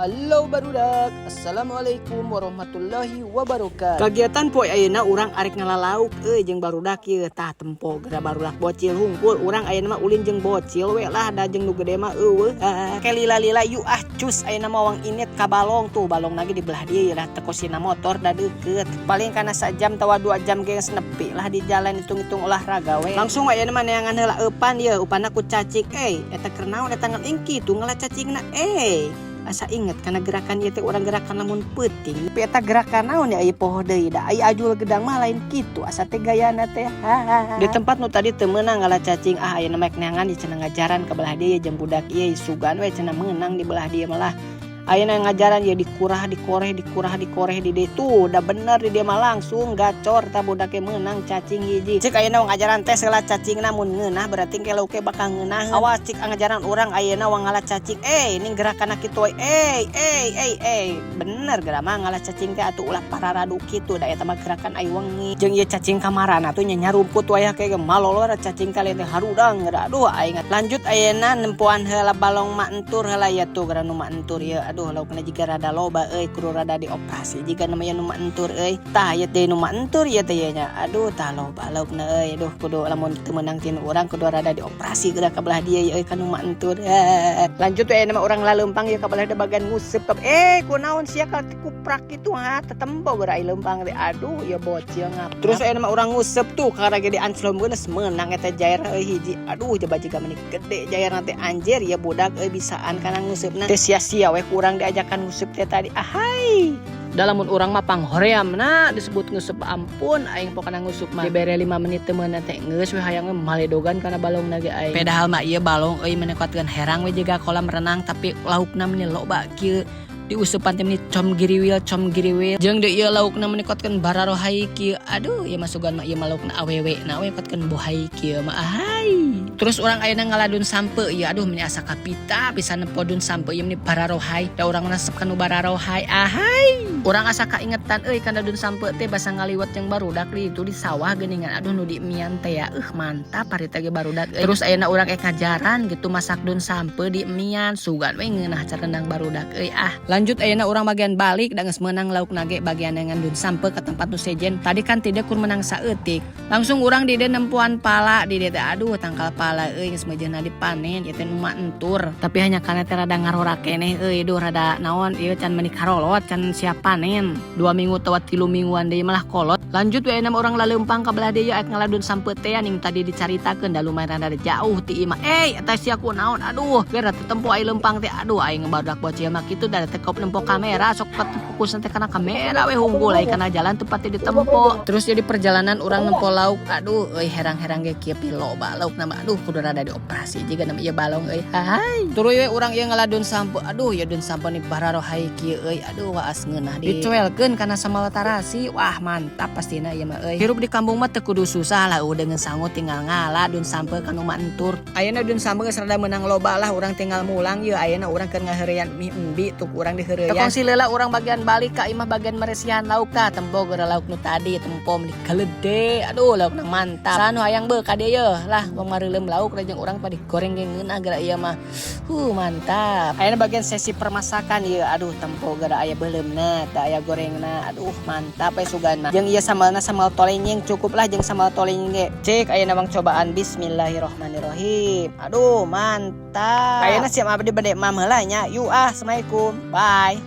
Halo barudak, Assalamualaikum warahmatullahi wabarakatuh. Kegiatan poe ayeuna urang arek ngala lauk euy jeung barudak ieu. Tah, tempo geura barudak bocil hungkul. Urang ayeuna mah ulin jeung bocil we lah, da jeung nu gede mah euweuh. Ke lila-lila yuk ah, cus ayeuna mah wang init ka balong tuh, balong lagi di belah dieu lah, teu kosina motor da deukeut. Paling kana sajam tawa 2 jam ge geus nepi lah di jalan, hitung-hitung olahraga we. Langsung ayeuna mah neangan heula eupan ieu, eupanna ku cacing. Eh, eta keur naon eta ngan kitu ngala cacingna eh? Asa inget karena gerakan ieu teh urang gerakan lamun peuting, tapi eta gerakan naon ya, ieu poho deui da ai ajul gedang mah lain kitu asa teh gayana teh. Di tempat nu tadi teu meunang ngala cacing, ah, ayeuna mah neangan di cenah ngajaran ka belah dieu jeung budak ieu, sugan we cenah meunang di belah dieu malah. Ayeuna ngajaran ya, dikurah dikoreh, dikurah dikoreh di dieu tuh udah bener, di dieu mah langsung gacor. Tah, budaknya meunang cacing hiji. Cik ayeuna ngajaran tes heula cacing, mun ngeunah berarti ke lauke bakal ngeunah. Awas, cik ngajaran urang ayeuna wang ngala cacing. Eh, ini gerakan kitu. Eh eh eh eh, bener geura mah ngala cacing teh atuh ulah pararadu kitu, da eta mah gerakan ai wengi. Jeung ieu cacing kamarana tuh nya nyarumput wayah kayak malolor cacing kalian teh harudang geura. Aduh, aing lanjut ayeuna nempoan heula balong mak entur heula ya tuh, geura nu mak entur ya. Aduh, laukna jiga rada loba euy, kudu rada dioperasi jiga namanya nu mak entur euy. Tah, ieu teh nu mak entur ieu teh nya. Aduh, tah loba laukna euy. Aduh, kudu lamun teu meunang tinu urang kudu rada dioperasi geura ka belah dieu euy ka nu mak entur. Lanjut we ayeuna mah urang laleumpang ieu ka belah dieu bagian nguseup. Eh, kunaon sia ka kuprak kitu ha? Tetempo geura ai leumpang teh. Aduh, ieu bocil ngap. Terus ayeuna mah urang nguseup tuh, karena ge dianclomkeun geus meunang eta jair euy hiji. Aduh, coba jiga meni gede jair teh, anjir ya budak euy, bisaan kana nguseupna teh. Sia-sia we kurang diajakan nguseup teh tadi. Ahai, dalam urang mah panghoream na disebut nguseup, ampun aing pokona nguseup mah dibere 5 menit teu meunang teh geus we hayang maledogan kana balong na ge aing. Padahal mah ieu balong euy menekuatkeun herang we jiga kolam renang, tapi laukna meni loba kieu, diusupan teh meni com giriwil com giriwil. Jeung deui ieu laukna meni kuatkeun bararohai kieu. Aduh, ieu masukan mah ieu mah laukna awewe na we kuatkeun bohai kieu mah. Ahai, terus urang ayeuna ngaladun sampe ieu. Aduh, meni asa kapita bisa nempo dun sampe ieu meni bararohai, da urang resep kanu bararohai. Ahai, urang asa kaingetan euy kana dun sampe teh, basa ngaliwat yang barudak di itu di sawah geuningan. Aduh, nu di mian teh ya, mantap harita ge barudak euy. Terus ayeuna urang ek ngajaran gitu masak dun sampe di mian, sugan we ngeunah carendang barudak euy. Ah, lanjut ayeuna urang bagian balik da geus meunang lauk nage, bagian dengan dun sampe ke tempat nu sejen tadi kan tidak kur menang saeutik. Langsung urang di dieu nempuan pala di dieu teh. Aduh, tangkal pala euy geus meujeuhna dipanen ieu teh nu entur, tapi hanya karena teh rada ngarora keneh euy. Duh, rada naon ieu, can meni karolot, can siap panen, 2 minggu atau 3 mingguan deui malah kolot. Lanjut we ayeuna urang laleumpang ka belah dieu ek ngaladun sampe teh ning tadi dicaritakeun, da lumayan rada jauh ti imah. Eh, eta sia ku naon? Aduh, geura tetempo ai leumpang teh. Aduh, aing barudak bocil mah kitu da tekop nempo kamera, sok fokus teh kana kamera we hunggul ai kana jalan tempat ditempo. Terus jadi perjalanan urang nempo lauk. Aduh euy, herang-herang ge kieu pi loba lauk nama. Aduh, kudu rada dioperasi jiga nama ieu balong euy. Hai, tuluy we urang ieu ngaladun sampo. Aduh, ya dun sampo ni bararohai kieu euy. Aduh, waas ngeunah dicoelkeun kana sambal tarasi. Wah, mantap pastina ieu mah euy. Hirup di kampung mah teu kudu susah lah, udah dengan sangu tinggal ngala dun sampe kanu mah entur. Ayeuna dun sampe geus rada meunang loba lah, urang tinggal mulang yeuh. Ayeuna urang keur ngaheureyan mie embi tuh, urang diheureyan. Kongsi leula urang bagian balik ka imah bagian meresihan lauk. Tah, tempo geura lauk nu tadi, tempo meni galede. Aduh, laukna mantap. Sanu hayang beuh ka dieu lah, wong mareuleum lauk jeung urang pada goreng ge ngeunah geura ieu mah. Mantap. Ayeuna bagian sesi permasakan ieu. Aduh, tempo geura aya beuleumna, tah aya gorengna. Aduh, mantap we sugan mah. Jeung ieu sambalna sambal tolenyeng, cukup lah jeung sambal tolenyeng ge. Cek ayeuna bang cobaan, bismillahirrahmanirrahim. Aduh, mantap. Ayeuna siap abdi bade mam heula nya. Yuk ah, assalamualaikum. Bye.